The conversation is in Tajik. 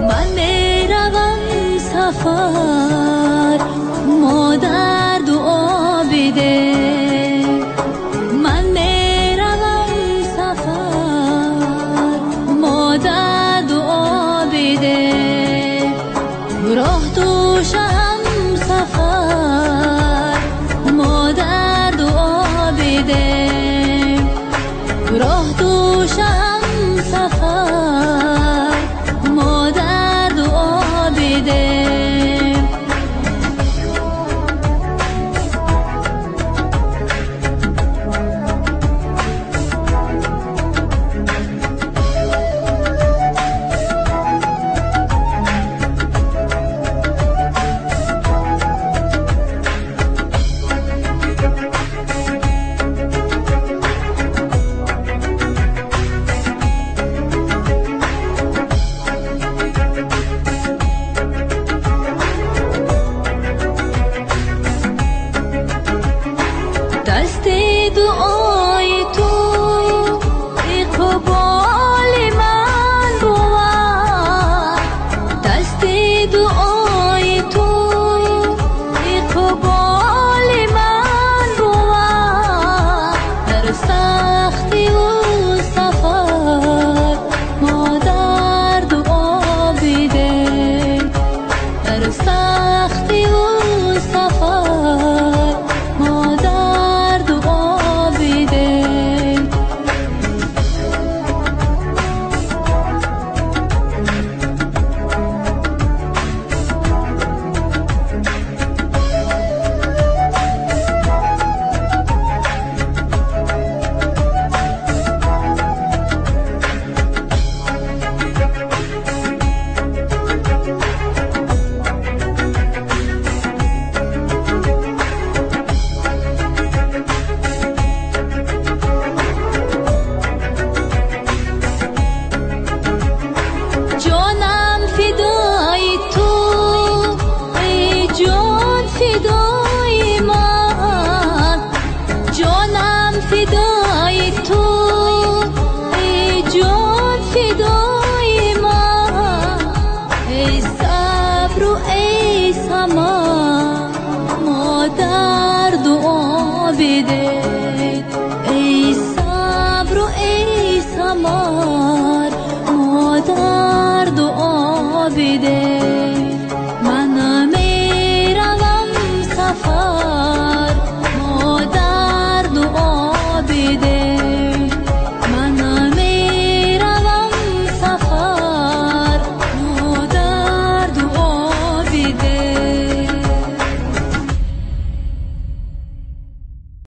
من میروم سفر، مادر دعا بده. من میروم سفر، مادر دعا بده. راه دوشم سفر، مادر دعا بده. راه دوشم سفر، مادر دعا بده. دست دعای تو اقبال من بود، دست دعای تو اقبال من بود. در سختی و سفر مادر دعا بده. در سختی و سفر مادر دعا بده. جانم فدای تو ای جان فدای من، جانم فدای تو ای جان فدای من. ای صبر و ای سما مادر دعا بده. ای صبر و ای سمر مادر دعا بده.